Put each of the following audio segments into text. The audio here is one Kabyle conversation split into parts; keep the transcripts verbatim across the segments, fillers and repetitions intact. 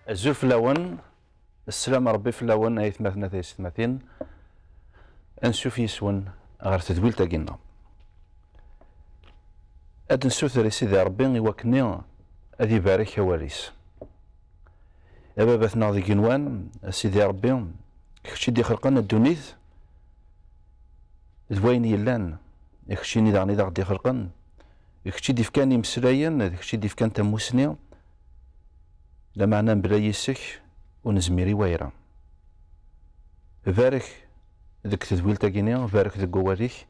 Azul fell-awen, sslam n Ṛebbi fell-awen, ay atmaten, ay taysetmatin. Ansuf yis-wen ɣer tedwilt-agi-nneɣ. Ad nsuter i Sidi Ṛebbi i wakken ad ibarek awal-is. A Baba-tneɣ deg igenwan, a Sidi Ṛebbi, kečč i d-ixelqen ddunit d wayen yellan, d keččini daɣen i d aɣ-d-ixelqen, d kečč i d-ifkan imeslayen, d kečč i d-ifkan tamusni, lameɛna mebla yis-k ur nezmir i wayra. Barek deg tedwilt-agi-nni, barek deg wawal-ik,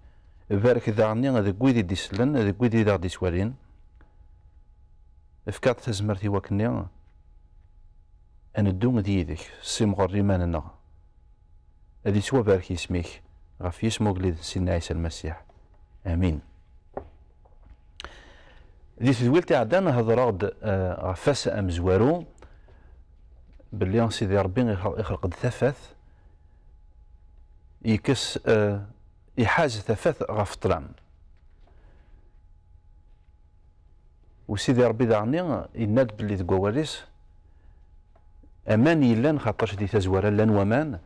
barek daɣen deg wid i d-isellen, deg wid i d aɣ-d-ittwalin. Efk-aɣ-d tazmert i wakken ad neddu d yid-k, ssimɣur liman-nneɣ. Ad yettwabarek yisem-ik ɣef yisem ugellid n Sidna Ɛisa Lmasiḥ. Amin. Di tedwilt iɛeddan, hedreɣ-d, eh, ɣef wass amezwaru, belli Sidi Ṛebbi ixel-, ixleq-d tafat, yekkes, eh, iḥaz tafat ɣef ṭṭlam. U Sidi Ṛebbi daɣen yenna-d belli deg wawal-is, aman yellan, xaṭer di tazwara llan waman,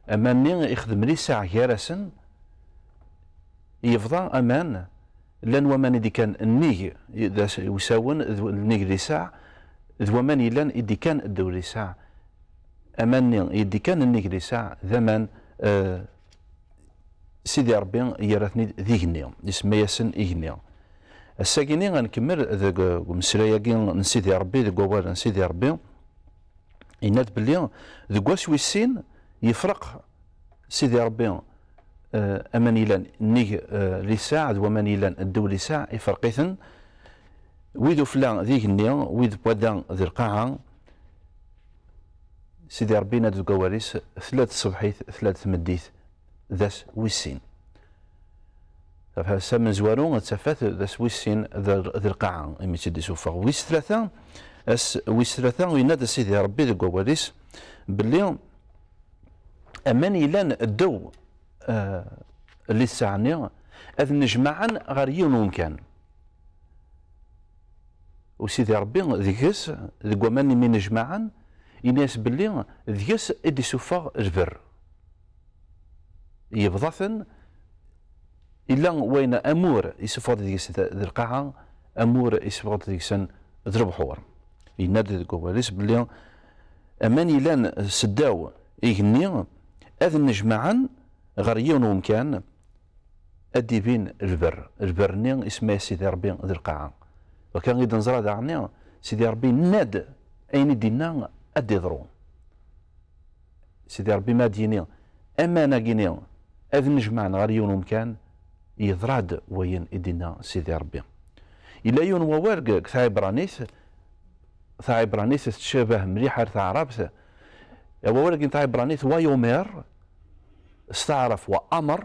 aman-nni ixdem lisaɛ gar-asen, yebḍa aman, llan waman i d-ikkan nnig, d as-, usawen, d w-, nnig lisaɛ, d waman yellan i d-ikkan ddaw lisaɛ. Aman-nni i d-ikkan nnig lisaɛ d aman, eh, Sidi Ṛebbi yerra-ten-id d igenni, isemma-yasen igenni. Ass-agi-nni ad nkemmel deg, deg umeslay-agi n Sidi Ṛebbi, deg wawal n Sidi Ṛebbi, yenna-d belli deg wass wis sin yefreq Sidi Ṛebbi, eh, aman yellan nnig, eh, lisaɛ d waman yellan ddaw lisaɛ, ifreq-iten. Wid ufella d igenni, wid wada d lqaɛa. Sidi Ṛebbi yenna-d deg wawal-is, tella-d tṣebḥit, tella-d tmeddit, d ass wis sin. Ass amezwaru d tafat d ass wis sin d, d lqaɛa, imi tt-id-isuffeɣ. Wis tlata, ass wis tlata, yenna-d Sidi Ṛebbi deg wawal-is belli aman yellan ddaw, eh, lisaɛ-nni ad nnejmaɛen ɣer yiwen umkan. U Sidi Ṛebbi deg-s, deg waman imi nnejmaɛen, yenna-yas belli deg-s i d-isuffeɣ lberr. Yebḍa-ten, illa wayen amur isuffeɣ-d deg-s d, d lqaɛa, amur isuffeɣ-d deg-sen d lebḥur. Yenna-d deg wawal-is belli aman yellan seddaw igenni ad nnejmaɛen ɣer yiwen umkan, ad d-ibin lberr. Lberr-nni isemma-yas Sidi Ṛebbi d lqaɛa. Wakka i d-neẓra daɣen Sidi Ṛebbi yenna-d ayen i d-yenna ad d-iḍru. Sidi Ṛebbi ma ad d-yini aman-agi-ni ad nnejmaɛen ɣer yiwen umkan, yeḍra-d wayen i d-yenna Sidi Ṛebbi. Yella yiwen wawal deg, deg taɛibranit, taɛibranit tettcabah mliḥ ar taɛrabt. Wawal-agi n taɛibranit, wayomer, s taɛrabt wa amer,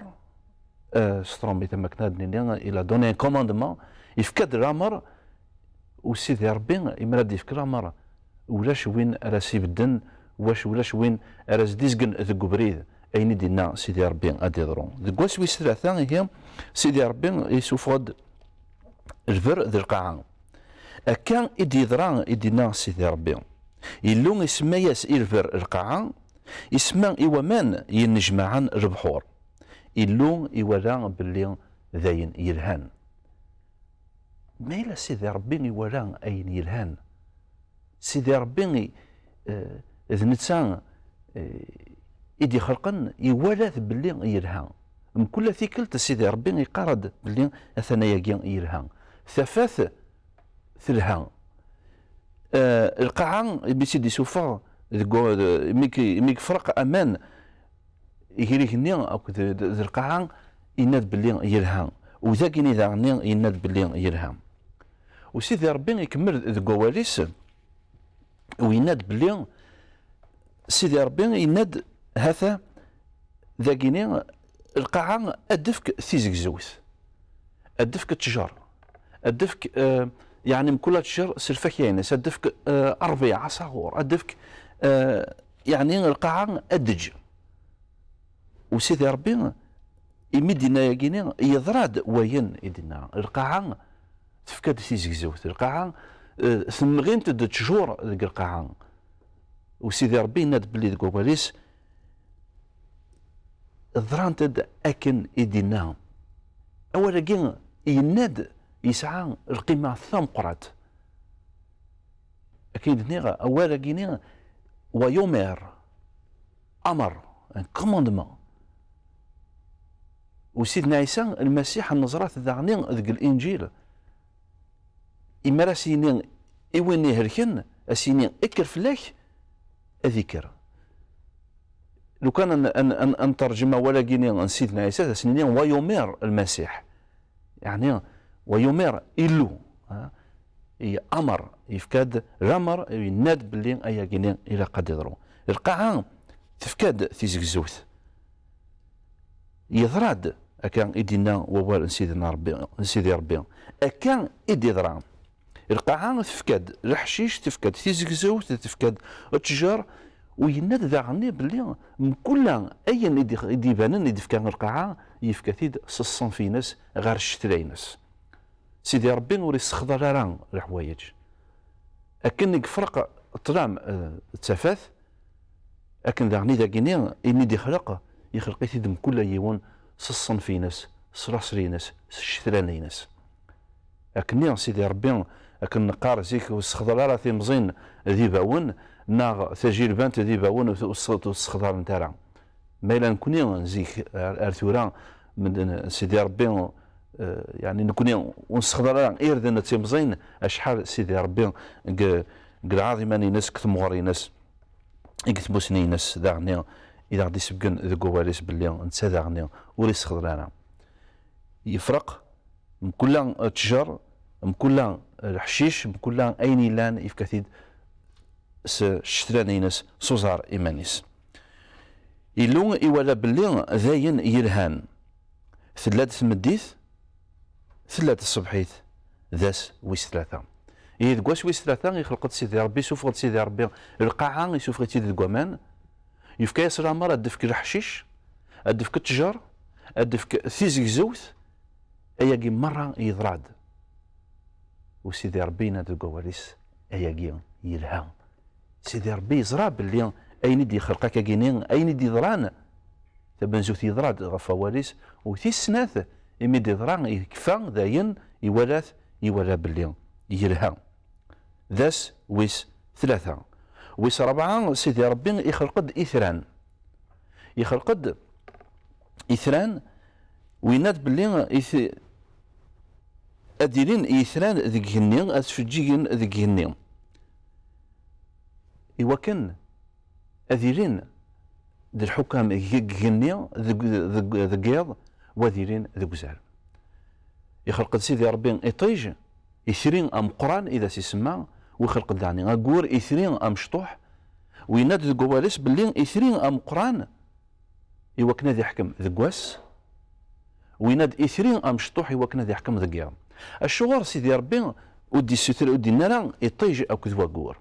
eh, s trumit, am akken ad nini, il a donné un commandement, yefka-d lamer, u Sidi Ṛebbi, imi ara d-yefk lamer, ulac win ara s-ibedden, ulac, ulac win ara s-d-izgen deg ubrid, ayen i d-yenna Sidi Ṛebbi ad d-iḍru. Deg wass wis tlata, ihi, Sidi Ṛebbi yessufeɣ-d lberr d lqaɛa. Akka i d-yeḍra, i d-yenna Sidi Ṛebbi. Illu isemma-yas i lberr lqaɛa, isemma i waman yennejmaɛen lebḥur. Illu iwala belli d ayen yelhan. Ma yella Sidi Ṛebbi iwala ayen yelhan, Sidi Ṛebbi i, eh, d netta, eh, i d-ixelqen, iwala-t belli yelha. Mkul tikkelt Sidi Ṛebbi iqqar-d belli atan ayagi yelha. Tafat telha. Eh, lqaɛa, imi tt-id-isuffeɣ deg wa-, imi k-, imi yefreq aman, iger igenni akked d, d lqaɛa, yenna-d belli yelha. U dagini daɣen yenna-d belli yelha. U Sidi Ṛebbi ikemmel deg wawal-is, u yenna-d belli Sidi Ṛebbi yenna-d, hata, dagini, lqaɛa ad d-tefk tizegzewt, ad d-tefk ttjer, ad d-tefk, eh, yeɛni mkul ttjer s lfakya-ines, ad d-tefk, eh, ṛbiɛ, asaɣur, ad d-tefk, eh, yeɛni lqaɛa ad d-teǧǧ. U Sidi Ṛebbi, imi d-yenna ayagi-ni, yeḍra-d wayen i d-yenna. Lqaɛa tefka-d tizegzewt. Lqaɛa, eh, temɣint-d ttjur deg lqaɛa. U Sidi Ṛebbi yenna-d belli deg wawal-is ḍrant-d akken i d-inna. Awal-agi yenna-d yesɛa lqima tameqqrant. Akken i d-nniɣ, awal-agi-ni wa yumer, amer, un commandement. U Sidna Ɛisa Lmasiḥ neẓra-t daɣni deg Linǧil, imi ara s-yini i win ihelken, a s-yini kker fell-ak, ad ikker. Lukan ad n-, ad n-, ad n-, ad nterjem awal-agi-ni n Sidna Ɛisa, ad as-nini wa yumer Lmasiḥ. Yeɛni, wa yumer Illu. Ha? I amer, yefka-d lamer, yenna-d belli ayagi-ni ilaq ad iḍru. Lqaɛa tefka-d tizegzewt. Yeḍra-d, akka i d-inna wawal n Sidna Ṛebbi, n Sidi Ṛebbi. Akka i d-iḍra. Lqaɛa tefka-d leḥcic, tefka-d tizegzewt, tefka-d ttjer, u yenna-d daɣen belli mkul ayen i d-, i d-ibanen, i d-tefka lqaɛa, yefka-t-id s ṣṣenf-ines ɣer ccetla-ines. Sidi Ṛebbi ur yessexḍer ara leḥwayeǧ. Akken i yefreq ṭṭlam, eh, d tafat, akken daɣen i dagini, imi d-ixleq, ixleq-it-id mkul yiwen s ṣṣenf-ines, s laṣel-ines, s ccetla-ines. Akken-nni Sidi Ṛebbi, akken neqqar zik, ur ssexḍer ara timẓin d ibawen, neɣ tajilbant d ibawen ur s-, ur ssexḍarent ara. Ma yella nekni zik ar, ar tura, med-, Sidi Ṛebbi, eh, yeɛni nekni ur nessexḍer ara irden d timẓin, acḥal Sidi Ṛebbi deg, deg lɛaḍima-ines, deg temɣer-ines, deg tmusni-ines, daɣni i d aɣ-d-isebgen deg wawal-is belli netta daɣni ur issexḍer ara. Yefreq mkul ttjer, mkul leḥcic, mkul ayen yellan, yefka-t-id s ccetla-ines, s uẓar iman-is. Illu iwala belli d ayen yelhan. Tella-d tmeddit, tella-d tṣebḥit, d ass wis tlata. Ihi deg wass wis tlata, ixleq-d Sidi Ṛebbi, isuffeɣ-d Sidi Ṛebbi lqaɛa, isuffeɣ-itt-id deg waman, yefka-yas lamer ad d-tefk leḥcic, ad d-tefk ttjer, ad d-tefk tizegzewt, ayagi merra yeḍra-d. U Sidi Ṛebbi yenna-d deg wawal-is, ayagi yelha. Sidi Ṛebbi yeẓra belli ayen i d-yexleq akkagini, ayen i d-yeḍran, tamenzut yeḍra-d ɣef wawal-is, u tis snat, imi d-yeḍra, yekfa dayen, iwala-t, iwala belli yelha. D ass wis tlata. Wis ṛebɛa, Sidi Ṛebbi ixleq-d itran. Ixleq-d itran, u yenna-d belli it-, ad ilin yitran deg igenni, ad ttfeǧǧigen deg igenni. Iwakken ad ilin d lḥukam deg igenni, deg, deg, deg yiḍ, u ad ilin deg uzal. Ixleq-d Sidi Ṛebbi iṭij, itri ameqqran i d as-isemma, u ixleq-d daɣni aggur, itri amecṭuḥ, u yenna-d deg wawal-is belli itri ameqqran iwakken ad iḥkem deg wass, u yenna-d itri amecṭuḥ iwakken ad iḥkem deg yiḍ. Acuɣer Sidi Ṛebbi ur d-issuter, ur d-yenni ara iṭij akked waggur?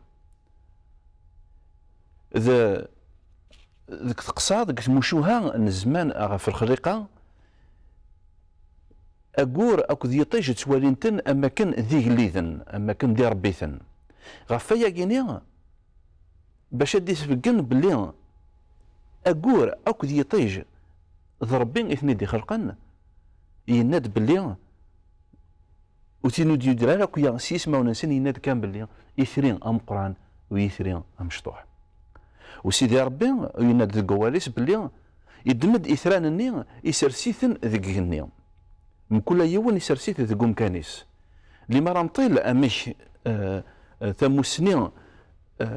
D-, deg teqsa, deg tmucuha n zzman ɣef lexliqa, aggur akked yiṭij ttwalin-ten am akken d igelliden, am akken d iṛebbiten. Ɣef wayagi-ni, bac ad d-isbeggen belli aggur akked yiṭij d Ṛebbi i ten-id-ixelqen, yenna-d belli ur ten-id-yuder ara akk s yismawen-nsen, yenna-d kan belli itri ameqqran u yitri amecṭuḥ. U Sidi Ṛebbi yenna-d deg wawal-is belli yeddem-d itran-nni, isers-iten deg igenni. Mkul yiwen isers-it deg umkan-is. Limer ad nṭil amek, eh, eh, tamusni, eh,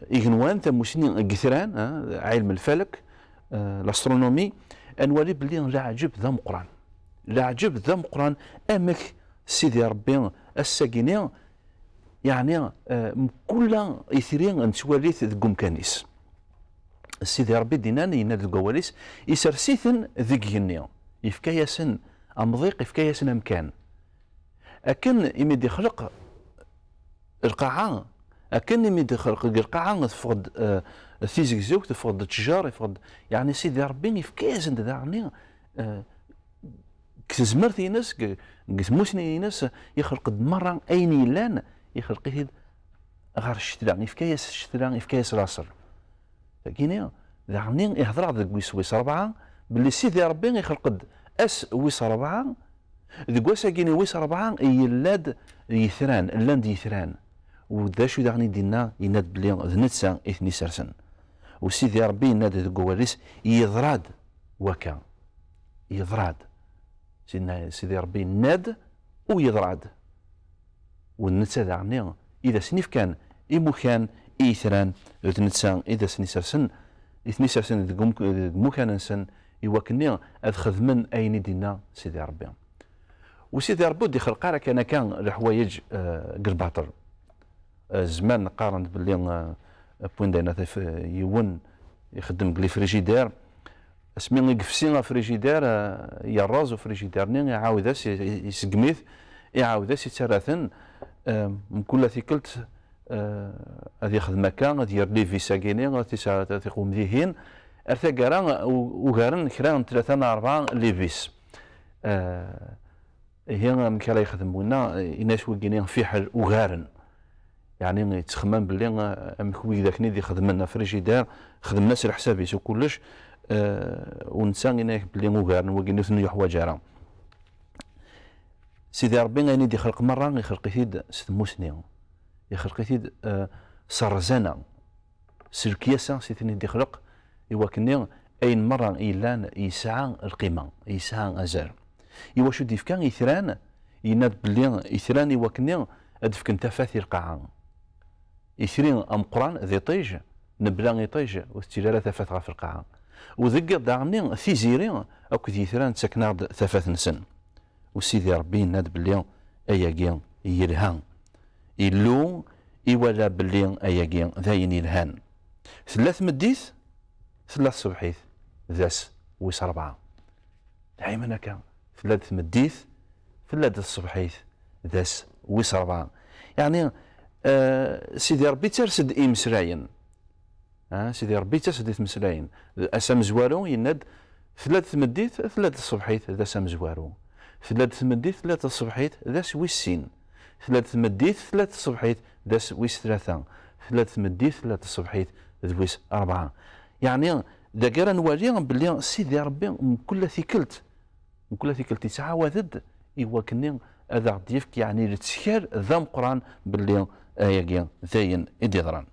igenwan, tamusni n yitran, eh, ɛilm lfalek, eh, l'astronomie, ad nwali belli leɛǧeb d ameqqran. Leɛǧeb d ameqqran amek Sidi Ṛebbi ass-agi-ni, yeɛni, eh, mkul itri nettwali-t deg umkan-is. Sidi Ṛebbi d-innan, yenna-d deg wawal-is, isers-iten deg igenni, yefka-yasen amḍiq, yefka-yasen amkan. Akken imi d-ixleq lqaɛa, akken imi d-ixleq deg lqaɛa, teffeɣ-d, eh, tizegzewt, teffeɣ-d ttjer, yeffeɣ-d, yeɛni Sidi Ṛebbi yefka-yasen-d daɣen, eh, deg tezmert-ines, deg, deg tmusni-ines, ixleq-d merra ayen yellan, ixleq-it-id ɣer ccetla, yefka-yas ccetla, yefka-yas laṣel. Dagini, daɣni ihder-aɣ deg wis, wis rebɛa, belli Sidi Ṛebbi ixleq-d ass wis rebɛa, deg wass-agini wis rebɛa yella-d yitran, llan-d yitran. U d acu daɣen i d-yenna? Yenna-d belli d netta i ten-isersen. U Sidi Ṛebbi yenna-d deg wawal-is, yeḍra-d wakka. Yeḍra-d. Sidna, Sidi Ṛebbi yenna-d u yeḍra-d. U d netta daɣen i d asen-ifkan imukan i yitran, d netta i d asen-isersen, i ten-isersen deg um-, deg imukan-nsen, i wakken ad xedmen ayen i d-inna Sidi Ṛebbi. U Sidi Ṛebbi ur d-ixleq ara kan akka leḥwayeǧ, eh, deg lbaṭel. Eh, zman qqaren-d belli, eh, wwin-d ayen ata f-, yiwen ixeddem deg lifrijider, asmi i yefsi afrijider, eh, yerreẓ ufrijider-nni, iɛawed-as, i-, i-, iseggem-it, iɛawed-as, ittarra-ten, eh, mkul tikkelt, eh, ad yexdem akka, ad yerr les vis-agi-nni, ad tis-, ad iqwem dihin. Ar taggara, u-, ugaren kra n tlata neɣ rebɛa les vis. Eh, ihi, amek ara yexdem winna? Ini-as wigini fiḥel, ugaren. Yeɛni, yettxemmam belli, eh, amek wigdak-nni d-ixedmen afrijider, xedmen-as leḥsab-is u kullec, eh, u netta ini-ak belli ugaren, wigini ur ten-yuḥwaǧ ara. Sidi Ṛebbi ayen i d-ixleq merra, ixleq-it-id s tmusni. Ixleq-it-id, eh, s rrezana. S lekyasa i ten-id-ixleq, i wakken ayen merra yellan yesɛa lqima, yesɛa azal. I wacu d-yefka itran? Yenna-d belli itran i wakken ad fken tafat i lqaɛa. Itri ameqqran d iṭij, mebla iṭij ur tettili ara tafat ɣef lqaɛa. U deg yiḍ daɣen-nni tiziri akked yitran ttaken-aɣ-d tafat-nsen. U Sidi Ṛebbi yenna-d belli ayagi yelha. Illu iwala belli ayagi d ayen yelhan. Tella tmeddit, tella tṣebḥit, d ass wis ṛebɛa. Daymen akka, tella-d tmeddit, tella-d tṣebḥit, d ass wis ṛebɛa. Yeɛni, eh, Sidi Ṛebbi yetters-d imeslayen. Ah, Sidi Ṛebbi yettas-d i tmeslayin. Ass amezwaru, yenna-d, tella-d tmeddit, tella-d tṣebḥit, d ass amezwaru. Tella-d tmeddit, tella-d tṣebḥit, d ass wis sin. Tella-d tmeddit, tella-d tṣebḥit, d ass wis tlata. Tella-d tmeddit, tella-d tṣebḥit, d wis ṛebɛa. Yeɛni, dagi ara nwali belli Sidi Ṛebbi, mkul tikkelt, mkul tikkelt yettɛawad-d i wakken ad aɣ-d-yefk, yeɛni, lettkal d ameqqran belli ayagi d ayen i d-yeḍran.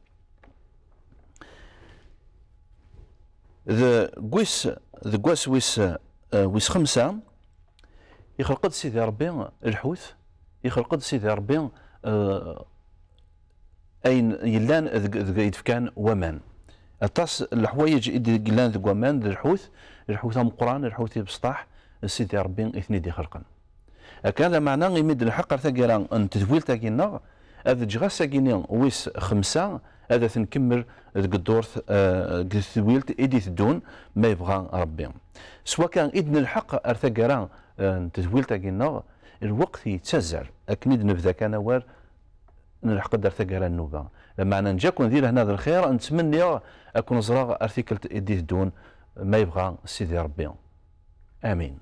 Deg wis, deg wass wis, eh, wis xemsa, ixleq-d Sidi Ṛebbi lḥut, ixleq-d Sidi Ṛebbi, eh, ayen yellan deg, deg i d-fkan waman. Aṭas n leḥwayeǧ i d-yellan deg waman, d lḥut, lḥut ameqqran, lḥut ibesṭaḥ, d Sidi Ṛebbi i ten-id-ixelqen. Akka, lameɛna, imi d-nelḥeq ar taggara n tedwilt-agi-nneɣ, ad ǧǧeɣ ass-agi-nni wis xemsa, ad t-nkemmel deg ddurt, eh, deg tedwilt i d-iteddun, ma yebɣa Ṛebbi. S wakka i d-nelḥeq ar taggara, eh, n tedwilt-agi-nneɣ, lweqt yettazzal. Akken i d-nebda kan awal, nelḥeq-d ar taggara n nnuba. Lameɛna, neǧǧa-ken di lehna d lxir, nettmenni ad ken-ẓreɣ ar tikkelt i d-iteddun, ma yebɣa Sidi Ṛebbi. Amin.